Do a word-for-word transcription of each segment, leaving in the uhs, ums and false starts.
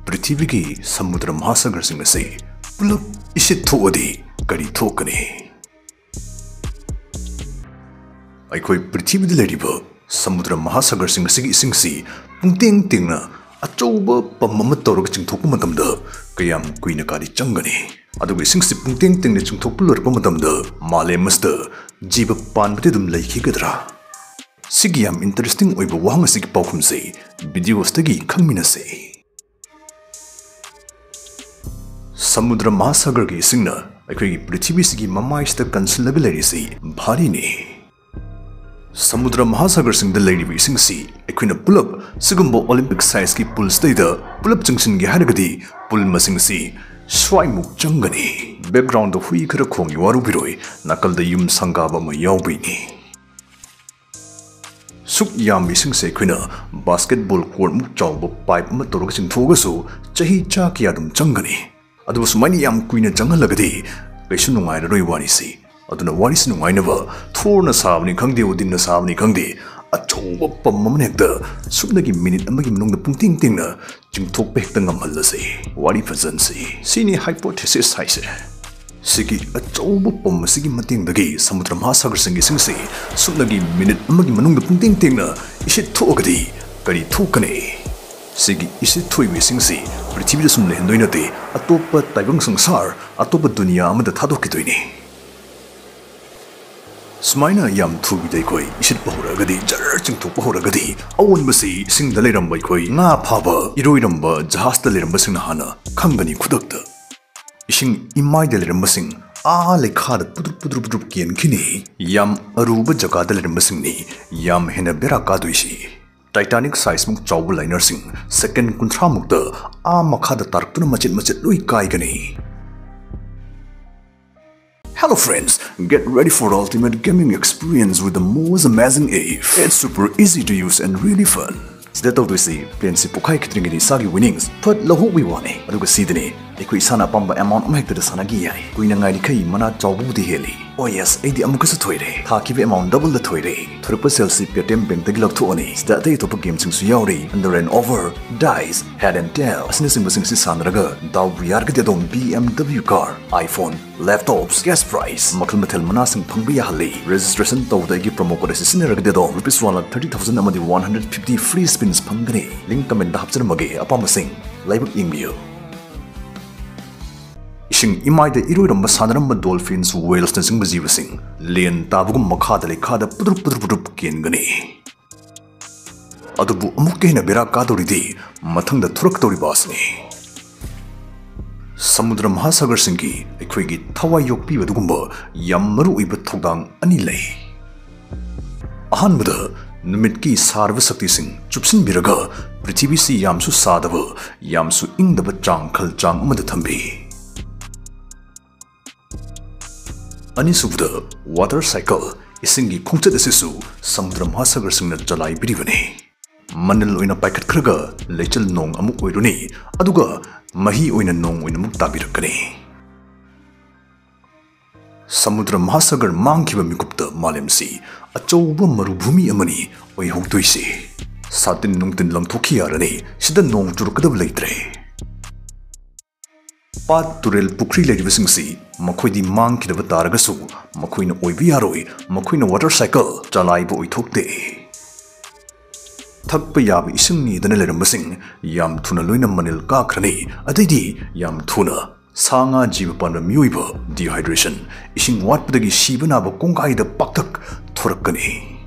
ꯄ꯭ꯔꯤꯊꯤꯕꯤꯒꯤ ꯁꯃꯨꯗ꯭ꯔ ꯃꯍꯥꯁꯥꯒꯔꯁꯤꯡ ꯑꯁꯤ ꯄꯨꯂꯞ ꯏꯁꯤꯠ ꯊꯣꯛꯑꯗꯤ ꯀꯔꯤ ꯊꯣꯛꯀꯅꯤ? ꯑꯩꯈꯣꯏ ꯄ꯭ꯔꯤꯊꯤꯕꯤꯗ ꯂꯩꯔꯤꯕ ꯁꯃꯨꯗ꯭ꯔ ꯃꯍꯥꯁꯥꯒꯔꯁꯤꯡ ꯑꯁꯤꯒꯤ ꯏꯁꯤꯡꯁꯤ ꯄꯨꯡꯇꯦꯡ ꯇꯦꯡꯅ ꯑꯆꯧꯕ ꯄꯝ ꯑꯃ ꯇꯧꯔꯒ ꯆꯤꯡꯊꯣꯛꯄ ꯃꯇꯝꯗ ꯀꯌꯥꯝ ꯀꯨꯏꯅ ꯀꯥꯗꯤ ꯆꯪꯒꯅꯤ? ꯑꯗꯨꯒ ꯏꯁꯤꯡꯁꯤ ꯄꯨꯡꯇꯦꯡ ꯇꯦꯡꯅ ꯆꯤꯡꯊꯣꯛꯄ ꯂꯣꯏꯔꯛꯄ ꯃꯇꯝꯗ ꯃꯥꯂꯦꯝ ꯑꯁꯤꯗ ꯖꯤꯕ ꯄꯥꯟꯕꯗꯤ ꯑꯗꯨꯝ ꯂꯩꯈꯤꯒꯗ꯭ꯔꯥ? ꯁꯤꯒꯤ ꯌꯥꯝ ꯏꯟꯇꯔꯦꯁꯇꯤꯡ ꯑꯣꯏꯕ ꯋꯥꯍꯪ ꯑꯁꯤꯒꯤ ꯄꯥꯎꯈꯨꯝꯁꯤ ꯚꯤꯗꯤꯑꯣ ꯑꯁꯤꯗꯒꯤ ꯈꯪꯃꯤꯟꯅꯁꯤ꯫ ꯁꯃꯨꯗ꯭ꯔ ꯃꯍꯥꯁꯥꯒꯔꯒꯤ ꯏꯁꯤꯡꯅ ꯑꯩꯈꯣꯏꯒꯤ ꯄ꯭ꯔꯤꯊꯤꯕꯤꯁꯤꯒꯤ ꯃꯃꯥꯏꯁꯤꯗ ꯀꯟꯁꯤꯜꯂꯒ ꯂꯩꯔꯤꯁꯤ ꯚꯥꯔꯤꯅꯤ꯫ ꯁꯃꯨꯗ꯭ꯔ ꯃꯍꯥꯁꯥꯒꯔꯁꯤꯡꯗ ꯂꯩꯔꯤꯕ ꯏꯁꯤꯡꯁꯤ ꯑꯩꯈꯣꯏꯅ ꯄꯨꯂꯞ ꯁꯤꯒꯨꯝꯕ ꯑꯣꯂꯤꯝꯄꯤꯛ ꯁꯥꯏꯖꯀꯤ ꯄꯨꯜꯁꯤꯗꯩꯗ ꯄꯨꯂꯞ ꯆꯤꯡꯁꯤꯟꯒꯦ ꯍꯥꯏꯔꯒꯗꯤ ꯄꯨꯜ ꯃꯁꯤꯡꯁꯤ ꯁ꯭ꯋꯥꯏꯃꯨꯛ ꯆꯪꯒꯅꯤ꯫ ꯕꯦꯛꯒ꯭ꯔꯥꯎꯟꯗ ꯍꯨꯏ ꯈꯔ ꯈꯣꯡꯉꯤ, ꯋꯥꯔꯧꯕꯤꯔꯣꯏ, ꯅꯥꯀꯜꯗ ꯌꯨꯝ ꯁꯪꯒꯥꯕ ꯑꯃ ꯌꯥꯎꯕꯩꯅꯤ꯫ ꯁꯨꯛ ꯌꯥꯝꯕ ꯏꯁꯤꯡꯁꯦ ꯑꯩꯈꯣꯏꯅ ꯕꯥꯁꯀꯦꯠꯕꯣꯜ ꯀꯣꯔꯠꯃꯨꯛ ꯆꯥꯎꯕ ꯄꯥꯏꯞ ꯑꯃ ꯇꯧꯔꯒ ꯆꯤꯡꯊꯣꯛꯑꯒꯁꯨ ꯆꯍꯤ ꯆꯥ ꯀꯌꯥ ꯑꯗꯨꯝ ꯆꯪꯒꯅꯤ꯫ ꯑꯗꯨꯕꯨ ꯁꯨꯃꯥꯏꯅ ꯌꯥꯝ ꯀꯨꯏꯅ ꯆꯪꯍꯜꯂꯒꯗꯤ ꯀꯩꯁꯨ ꯅꯨꯡꯉꯥꯏꯔꯔꯣꯏ ꯋꯥꯔꯤꯁꯤ꯫ ꯑꯗꯨꯅ ꯋꯥꯔꯤꯁꯤ ꯅꯨꯡꯉꯥꯏꯅꯕ ꯊꯣꯔꯅ ꯁꯥꯕꯅꯤ ꯈꯪꯗꯦ, ꯎꯗꯤꯟꯅ ꯁꯥꯕꯅꯤ ꯈꯪꯗꯦ, ꯑꯆꯧꯕ ꯄꯝ ꯑꯃꯅ ꯍꯦꯛꯇ ꯁꯨꯞꯅꯒꯤ ꯃꯤꯅꯤꯠ ꯑꯃꯒꯤ ꯃꯅꯨꯡꯗ ꯄꯨꯡꯇꯦꯡ ꯇꯦꯡꯅ ꯆꯤꯡꯊꯣꯛꯄ ꯍꯦꯛꯇ ꯉꯝꯍꯜꯂꯁꯤ꯫ ꯋꯥꯔꯤ ꯐꯖꯟꯁꯤ꯫ ꯁꯤꯅꯤ ꯍꯥꯏꯄꯣꯊꯦꯁꯤꯁ ꯍꯥꯏꯁꯦ꯫ ꯁꯤꯒꯤ ꯑꯆꯧꯕ ꯄꯝ ꯑꯁꯤꯒꯤ ꯃꯇꯦꯡꯗꯒꯤ ꯁꯃꯨꯗ꯭ꯔ ꯃꯍꯥꯁꯥꯒꯔꯁꯤꯡꯒꯤ ꯏꯁꯤꯡꯁꯤ ꯁꯨꯞꯅꯒꯤ ꯃꯤꯅꯤꯠ ꯑꯃꯒꯤ ꯃꯅꯨꯡꯗ ꯄꯨꯡꯇꯦꯡ ꯇꯦꯡꯅ ꯏꯁꯤꯠ ꯊꯣꯛꯑꯒꯗꯤ ꯀꯔꯤ ꯊꯣꯛꯀꯅꯤ? ꯁꯤꯒꯤ ꯏꯁꯤꯠ ꯊꯣꯛꯏꯕ ꯏꯁꯤꯡꯁꯤ ꯄ꯭ꯔꯤꯊꯤꯕꯤꯗ ꯁꯨꯝ ꯂꯩꯍꯟꯗꯣꯏ ꯅꯠꯇꯦ, ꯑꯇꯣꯞꯄ ꯇꯥꯏꯕꯪ ꯁꯪꯁꯥꯔ, ꯑꯇꯣꯞꯄ ꯗꯨꯅꯤꯌꯥ ꯑꯃꯗ ꯊꯥꯗꯣꯛꯈꯤꯗꯣꯏꯅꯤ꯫ ꯁꯨꯃꯥꯏꯅ ꯌꯥꯝ ꯊꯨꯕꯤꯗ ꯑꯩꯈꯣꯏ ꯏꯁꯤꯠꯄ ꯍꯧꯔꯛꯑꯒꯗꯤ ꯖꯔ ꯆꯤꯡꯊꯣꯛꯄ ꯍꯧꯔꯒꯗꯤ ꯑꯑꯣꯟꯕꯁꯤ ꯏꯁꯤꯡꯗ ꯂꯩꯔꯝꯕ ꯑꯩꯈꯣꯏ ꯉꯥ ꯐꯥꯕ ꯏꯔꯣꯏꯔꯝꯕ ꯖꯍꯥꯖꯇ ꯂꯩꯔꯝꯕꯁꯤꯡꯅ ꯍꯥꯟꯅ ꯈꯪꯒꯅꯤ ꯈꯨꯗꯛꯇ꯫ ꯏꯁꯤꯡ ꯏꯃꯥꯏꯗ ꯂꯩꯔꯝꯕꯁꯤꯡ ꯑꯥ ꯂꯩꯈꯥꯗ ꯄꯨꯗ꯭ꯔꯨꯞ ꯄꯨꯗ꯭ꯔꯨꯞ ꯄꯨꯗ꯭ꯔꯨꯞ ꯀꯦꯟꯈꯤꯅꯤ꯫ ꯌꯥꯝ ꯑꯔꯨꯕ ꯖꯒꯥꯗ ꯂꯩꯔꯝꯕꯁꯤꯡꯅꯤ ꯌꯥꯝ ꯍꯦꯟꯅ ꯕꯦꯔꯥ ꯀꯥꯗꯣꯏꯁꯤ꯫ ꯇꯥꯏꯇꯥꯅꯤꯛ ꯁꯥꯏꯖꯃꯨꯛ ꯆꯥꯎꯕ ꯂꯥꯏꯅꯔꯁꯤꯡ ꯁꯦꯀꯦꯟ ꯀꯨꯟꯊ꯭ꯔꯥꯃꯨꯛꯇ ꯑꯥ ꯃꯈꯥꯗ ꯇꯥꯔꯛꯇꯨꯅ ꯃꯆꯦꯠ ꯃꯆꯦꯠ ꯂꯣꯏ ꯀꯥꯏꯒꯅꯤ꯫ Hello friends, get ready for ultimate gaming experience with the most amazing app. It's super easy to use and really fun. ꯁꯤꯗ ꯇꯧꯗꯣꯏꯁꯤ ꯄ꯭ꯂꯦꯟꯁꯤ ꯄꯣꯛꯈꯥꯏꯈꯤꯗ꯭ꯔꯤꯉꯩꯗ ꯏꯁꯥꯒꯤ ꯋꯤꯅꯤꯡꯁ ꯐꯠ ꯂꯧꯍꯧꯕꯒꯤ ꯋꯥꯅꯤ꯫ ꯑꯗꯨꯒ ꯁꯤꯗꯅꯤ ꯑꯩꯈꯣꯏ ꯏꯁꯥꯅ ꯑꯄꯥꯝꯕ ꯑꯦꯃꯥꯎꯟ ꯑꯃ ꯍꯦꯛꯇꯗ ꯁꯥꯟꯅꯒꯦ ꯌꯥꯏ꯫ ꯀꯨꯏꯅ ꯉꯥꯏꯔꯤꯈꯩ ꯃꯅꯥ ꯆꯥꯎꯕꯕꯨꯗꯤ ꯍꯦꯜꯂꯤ꯫ ꯑꯣ ꯌꯦꯁ, ꯑꯩꯗꯤ ꯑꯃꯨꯛꯀꯁꯨ ꯊꯣꯏꯔꯦ꯫ ꯊꯥꯈꯤꯕ ꯑꯦꯃꯥꯎꯟ ꯗꯕꯜꯗ ꯊꯣꯏꯔꯦ꯫ ꯊꯣꯔꯛꯄ ꯁꯦꯜꯁꯤ ꯄꯦꯇꯤꯑꯦꯝ ꯕꯦꯡꯛꯇꯒꯤ ꯂꯧꯊꯣꯛꯑꯅꯤ꯫ ꯁꯤꯗ ꯑꯇꯩ ꯑꯇꯣꯞꯄ ꯒꯦꯝꯁꯤꯡꯁꯨ ꯌꯥꯎꯔꯤ꯫ Under and over, dice, head and tail ꯑꯁꯤꯅꯆꯤꯡꯕꯁꯤꯡ ꯑꯁꯤ ꯁꯥꯟꯅꯔꯒ ꯗꯥꯎꯕꯨ ꯌꯥꯔꯒꯗꯤ ꯑꯗꯣꯝ B M W car, iPhone, laptops, cash prize ꯃꯈꯜ ꯃꯊꯦꯜ ꯃꯅꯥꯁꯤꯡ ꯐꯪꯕ ꯌꯥꯍꯜꯂꯤ꯫ ꯔꯦꯖꯤꯁꯇ꯭ꯔꯦꯁꯟ ꯇꯧꯕꯗ ꯑꯩꯒꯤ ꯄ꯭ꯔꯣꯃꯣ ꯀꯣꯗ ꯑꯁꯤ ꯁꯤꯖꯤꯟꯅꯔꯒꯗꯤ ꯑꯗꯣꯝ rupees one lakh thirty thousand ꯑꯃꯗꯤ ꯋꯥꯟ ꯍꯟꯗ꯭ꯔꯦꯠ ꯐꯤꯐꯇꯤ ꯐ꯭ꯔꯤ ꯁ꯭ꯄꯤꯟꯁ ꯐꯪꯒꯅꯤ꯫ ꯂꯤꯡꯛ ꯀꯃꯦꯟꯇ ꯍꯥꯞꯆꯔꯝꯃꯒꯦ, ꯑꯄꯥꯝꯕꯁꯤꯡ ꯂꯥꯏꯕꯛ ꯌꯦꯡꯕꯤꯌꯨ꯫ ꯏꯁꯤꯡ ꯏꯃꯥꯏꯗ ꯏꯔꯣꯏꯔꯝꯕ ꯁꯥꯟꯅꯔꯝꯕ ꯗꯣꯜꯐꯤꯟꯁ, ꯋꯦꯜꯁꯅꯆꯤꯡꯕ ꯖꯤꯕꯁꯤꯡ ꯂꯦꯟ ꯇꯥꯕꯒꯨꯝ ꯃꯈꯥꯗ ꯂꯩꯈꯥꯗ ꯄꯨꯗ꯭ꯔꯨꯞ ꯄꯨꯗ꯭ꯔꯨꯞ ꯄꯨꯗ꯭ꯔꯨꯞ ꯀꯦꯟꯒꯅꯤ꯫ ꯑꯗꯨꯕꯨ ꯑꯃꯨꯛꯀ ꯍꯦꯟꯅ ꯕꯦꯔꯥ ꯀꯥꯗꯧꯔꯤꯗꯤ ꯃꯊꯪꯗ ꯊꯣꯔꯛꯀꯗꯧꯔꯤꯕ ꯑꯁꯤꯅꯤ꯫ ꯁꯃꯨꯗ꯭ꯔ ꯃꯍꯥꯁꯥꯒꯔꯁꯤꯡꯒꯤ ꯑꯩꯈꯣꯏꯒꯤ ꯊꯋꯥꯏ ꯌꯣꯛꯄꯤꯕ ꯑꯗꯨꯒꯨꯝꯕ ꯌꯥꯝ ꯃꯔꯨ ꯑꯣꯏꯕ ꯊꯧꯗꯥꯡ ꯑꯅꯤ ꯂꯩ꯫ ꯑꯍꯥꯟꯕꯗ, ꯅꯨꯃꯤꯠꯀꯤ ꯁꯥꯔꯕ ꯁꯛꯇꯤꯁꯤꯡ ꯆꯨꯞꯁꯤꯟꯕꯤꯔꯒ ꯄ꯭ꯔꯤꯊꯤꯕꯤꯁꯤ ꯌꯥꯝꯁꯨ ꯁꯥꯗꯕ, ꯌꯥꯝꯁꯨ ꯏꯪꯗꯕ ꯆꯥꯡ ꯈꯜ ꯆꯥꯡ ꯑꯃꯗ ꯊꯝꯕꯤ꯫ ꯑꯅꯤꯁꯨꯕꯗ, ꯋꯥꯇꯔ ꯁꯥꯏꯀꯜ, ꯏꯁꯤꯡꯒꯤ ꯈꯣꯡꯆꯠ ꯑꯁꯤꯁꯨ ꯁꯃꯨꯗ꯭ꯔ ꯃꯍꯥꯁꯥꯒꯔꯁꯤꯡꯅ ꯆꯂꯥꯏꯕꯤꯔꯤꯕꯅꯤ꯫ ꯃꯅꯤꯜ ꯑꯣꯏꯅ ꯄꯥꯏꯈꯠꯈ꯭ꯔꯒ ꯂꯩꯆꯤꯜ ꯅꯣꯡ ꯑꯃꯨꯛ ꯑꯣꯏꯔꯨꯅꯤ, ꯑꯗꯨꯒ ꯃꯍꯤ ꯑꯣꯏꯅ ꯅꯣꯡ ꯑꯣꯏꯅ ꯑꯃꯨꯛ ꯇꯥꯕꯤꯔꯛꯀꯅꯤ꯫ ꯁꯃꯨꯗ꯭ꯔ ꯃꯍꯥꯁꯥꯒꯔ ꯃꯥꯡꯈꯤꯕ ꯃꯤꯀꯨꯞꯇ ꯃꯥꯂꯦꯝꯁꯤ ꯑꯆꯧꯕ ꯃꯔꯨꯚꯨꯃꯤ ꯑꯃꯅꯤ ꯑꯣꯏꯍꯧꯗꯣꯏꯁꯤ꯫ ꯁꯥꯇꯤꯟ ꯅꯨꯡꯇꯤꯟ ꯂꯪꯊꯣꯛꯈꯤ ꯌꯥꯔꯅꯤ, ꯁꯤꯗ ꯅꯣꯡ ꯆꯨꯔꯛꯀꯗꯕ ꯂꯩꯇ꯭ꯔꯦ꯫ ꯄꯥꯠ, ꯇꯨꯔꯦꯜ, ꯄꯨꯈ꯭ꯔꯤ ꯂꯩꯔꯤꯕꯁꯤꯡꯁꯤ ꯃꯈꯣꯏꯗꯤ ꯃꯥꯡꯈꯤꯗꯕ ꯇꯥꯔꯒꯁꯨ ꯃꯈꯣꯏꯅ ꯑꯣꯏꯕ ꯌꯥꯔꯣꯏ, ꯃꯈꯣꯏꯅ ꯋꯥꯇꯔ ꯁꯥꯏꯀꯜ ꯆꯂꯥꯏꯕ ꯑꯣꯏꯊꯣꯛꯇꯦ꯫ ꯊꯛꯄ ꯌꯥꯕ ꯏꯁꯤꯡꯅꯤꯗꯅ ꯂꯩꯔꯝꯕꯁꯤꯡ ꯌꯥꯝ ꯊꯨꯅ ꯂꯣꯏꯅ ꯃꯅꯤꯜ ꯀꯥꯈ꯭ꯔꯅꯤ꯫ ꯑꯗꯩꯗꯤ ꯌꯥꯝ ꯊꯨꯅ ꯁꯥ ꯉꯥ, ꯖꯤꯕ ꯄꯥꯟꯕ, ꯃꯤꯑꯣꯏꯕ, ꯗꯤꯍꯥꯏꯗ꯭ꯔꯦꯁꯟ, ꯏꯁꯤꯡ ꯋꯥꯠꯄꯗꯒꯤ ꯁꯤꯕ ꯅꯥꯕ ꯀꯣꯡꯒꯥꯏꯗ ꯄꯥꯛꯇꯛ ꯊꯣꯔꯛꯀꯅꯤ꯫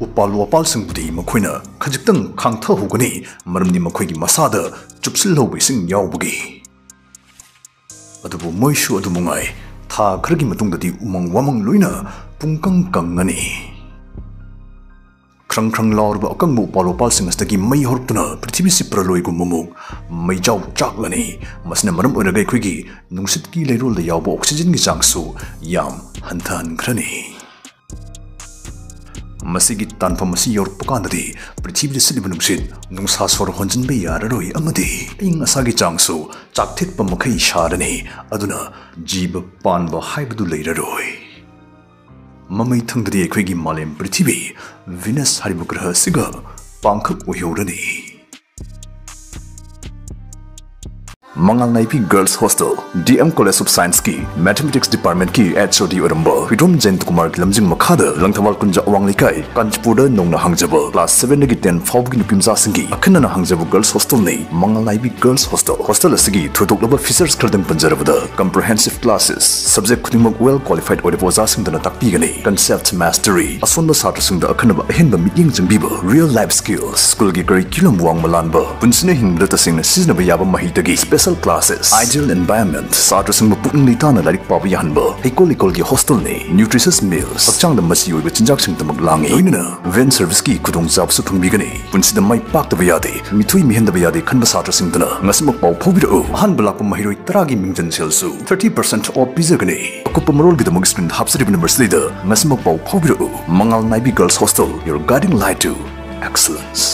ꯎꯄꯥꯜ ꯋꯥꯄꯥꯜꯁꯤꯡꯕꯨꯗꯤ ꯃꯈꯣꯏꯅ ꯈꯖꯤꯛꯇꯪ ꯈꯥꯡꯊꯍꯧꯒꯅꯤ, ꯃꯔꯝꯗꯤ ꯃꯈꯣꯏꯒꯤ ꯃꯁꯥꯗ ꯆꯨꯞꯁꯤꯜꯍꯧꯕ ꯏꯁꯤꯡ ꯌꯥꯎꯕꯒꯤ꯫ ꯑꯗꯨꯕꯨ ꯃꯣꯏꯁꯨ ꯑꯗꯨ ꯃꯉꯥꯏ, ꯊꯥ ꯈꯔꯒꯤ ꯃꯇꯨꯡꯗꯗꯤ ꯎꯃꯪ ꯋꯥꯃꯪ ꯂꯣꯏꯅ ꯄꯨꯡꯀꯪ ꯀꯪꯉꯅꯤ꯫ ꯈ꯭ꯔꯪ ꯈ꯭ꯔꯪ ꯂꯥꯎꯔꯕ ꯑꯀꯪꯕ ꯎꯄꯥꯜ ꯋꯥꯄꯥꯜꯁꯤꯡ ꯑꯁꯤꯗꯒꯤ ꯃꯩ ꯍꯧꯔꯛꯇꯨꯅ ꯄ꯭ꯔꯤꯊꯤꯕꯤꯁꯤ ꯄ꯭ꯔꯂꯣꯏꯒꯨꯝꯕ ꯑꯃꯨꯛ ꯃꯩꯖꯥꯎ ꯆꯥꯛꯂꯅꯤ꯫ ꯃꯁꯤꯅ ꯃꯔꯝ ꯑꯣꯏꯔꯒ ꯑꯩꯈꯣꯏꯒꯤ ꯅꯨꯡꯁꯤꯠꯀꯤ ꯂꯩꯔꯣꯜꯗ ꯌꯥꯎꯕ ꯑꯣꯛꯁꯤꯖꯟꯒꯤ ꯆꯥꯡꯁꯨ ꯌꯥꯝ ꯍꯟꯊꯍꯟꯈ꯭ꯔꯅꯤ꯫ ꯃꯁꯤꯒꯤ ꯇꯥꯟꯐꯝ ꯑꯁꯤ ꯌꯧꯔꯛꯄ ꯀꯥꯟꯗꯗꯤ ꯄ꯭ꯔꯤꯊꯤꯕꯤꯗ ꯁꯤꯠꯂꯤꯕ ꯅꯨꯡꯁꯤꯠ ꯅꯨꯡꯁꯥ ꯁꯣꯔ ꯍꯣꯟꯖꯤꯟꯕ ꯌꯥꯔꯔꯣꯏ ꯑꯃꯗꯤ ꯑꯏꯪ ꯑꯁꯥꯒꯤ ꯆꯥꯡꯁꯨ ꯆꯥꯛꯊꯤꯛꯄ ꯃꯈꯩ ꯁꯥꯔꯅꯤ꯫ ꯑꯗꯨꯅ ꯖꯤꯕ ꯄꯥꯟꯕ ꯍꯥꯏꯕꯗꯨ ꯂꯩꯔꯔꯣꯏ꯫ ꯃꯃꯩ ꯊꯪꯗꯗꯤ ꯑꯩꯈꯣꯏꯒꯤ ꯃꯥꯂꯦꯝ ꯄ꯭ꯔꯤꯊꯤꯕꯤ, ꯚꯤꯅꯁ ꯍꯥꯏꯔꯤꯕ ꯒ꯭ꯔꯍ ꯑꯁꯤꯒ ꯄꯥꯡꯈꯛ ꯑꯣꯏꯍꯧꯔꯅꯤ꯫ ꯃꯉꯥꯜ ꯅꯥꯏꯕꯤ Girls Hostel, D M College of Science ꯀꯤ Mathematics Department ꯀꯤ H O D ꯑꯣꯏꯔꯝꯕ ꯍꯨꯏꯗ꯭ꯔꯣꯝ ꯖꯌꯟꯇ ꯀꯨꯃꯥꯔꯒꯤ ꯂꯝꯖꯤꯡ ꯃꯈꯥꯗ ꯂꯪꯊꯕꯥꯜ ꯀꯨꯟꯖ ꯑꯋꯥꯡ ꯂꯩꯀꯥꯏ, ꯀꯥꯟꯆꯤꯄꯨꯔꯗ ꯅꯧꯅ ꯍꯥꯡꯖꯕ class seven ꯗꯒꯤ ten ꯐꯥꯎꯕꯒꯤ ꯅꯨꯄꯤ ꯃꯆꯥꯁꯤꯡꯒꯤ ꯑꯈꯟꯅꯅ ꯍꯥꯡꯖꯕ Girls Hostel ꯅꯤ꯫ ꯃꯉꯥꯜ ꯅꯥꯏꯕꯤ Girls Hostel꯫ Hostel ꯑꯁꯤꯒꯤ ꯊꯣꯏꯗꯣꯛꯂꯕ features ꯈꯔꯗꯪ ꯄꯟꯖꯔꯕꯗ, comprehensive classes, subject ꯈꯨꯗꯤꯡꯃꯛ well qualified ꯑꯣꯏꯔꯕ ꯑꯣꯖꯥꯁꯤꯡꯗꯨꯅ ꯇꯥꯛꯄꯤꯒꯅꯤ꯫ Concept mastery, ꯑꯁꯣꯟꯕ ꯁꯥꯇ꯭ꯔꯁꯤꯡꯗ ꯑꯈꯟꯅꯕ ꯑꯍꯦꯟꯕ ꯃꯤꯠꯌꯦꯡ ꯆꯪꯕꯤꯕ꯫ Real life skills, ꯁ꯭ꯀꯨꯜꯒꯤ curriculum ꯋꯥꯡꯃ ꯂꯥꯟꯕ, ꯄꯨꯟꯁꯤꯅ ꯍꯤꯡꯕꯗ ꯇꯁꯦꯡꯅ ꯁꯤꯖꯤꯟꯅꯕ ꯌꯥꯕ ꯃꯍꯩ ꯇꯒꯤ꯫ Special classes, ideal environment, ꯁꯥꯇ꯭ꯔꯁꯤꯡꯕꯨ ꯄꯨꯛꯅꯤꯡ ꯂꯩꯇꯥꯅ ꯂꯥꯏꯔꯤꯛ ꯄꯥꯕ ꯌꯥꯍꯟꯕ ꯍꯩꯀꯣꯜ ꯂꯩꯀꯣꯜꯒꯤ hostel ꯅꯤ꯫ Nutritious meals, ꯍꯛꯆꯥꯡꯗ ꯃꯆꯤ ꯑꯣꯏꯕ ꯆꯤꯟꯖꯥꯛꯁꯤꯡꯗꯃꯛ ꯂꯥꯡꯏ꯫ ꯂꯣꯏꯅꯅ van service ꯀꯤ ꯈꯨꯗꯣꯡꯆꯥꯕꯁꯨ ꯐꯪꯕꯤꯒꯅꯤ꯫ ꯄꯨꯟꯁꯤꯗ ꯃꯥꯏ ꯄꯥꯛꯇꯕ ꯌꯥꯗꯦ, ꯃꯤꯊꯣꯏ ꯃꯤꯍꯦꯟꯗꯕ ꯌꯥꯗꯦ ꯈꯟꯕ ꯁꯥꯇ꯭ꯔꯁꯤꯡꯗꯨꯅ ꯉꯁꯤꯃꯛ ꯄꯥꯎ ꯐꯥꯎꯕꯤꯔꯛꯎ꯫ ꯑꯍꯥꯟꯕ ꯂꯥꯛꯄ ꯃꯍꯩꯔꯣꯏ ꯇꯔꯥꯒꯤ ꯃꯤꯡꯖꯟ ꯁꯦꯜꯁꯨ thirty percent off ꯄꯤꯖꯒꯅꯤ꯫ ꯑꯀꯨꯞꯄ ꯃꯔꯣꯜꯒꯤꯗꯃꯛ screen ꯗ ꯍꯥꯞꯆꯔꯤꯕ number ꯁꯤꯗ ꯉꯁꯤꯃꯛ ꯄꯥꯎ ꯐꯥꯎꯕꯤꯔꯛꯎ꯫ ꯃꯉꯥꯜ ꯅꯥꯏꯕꯤ Girls Hostel, your guiding light to excellence꯫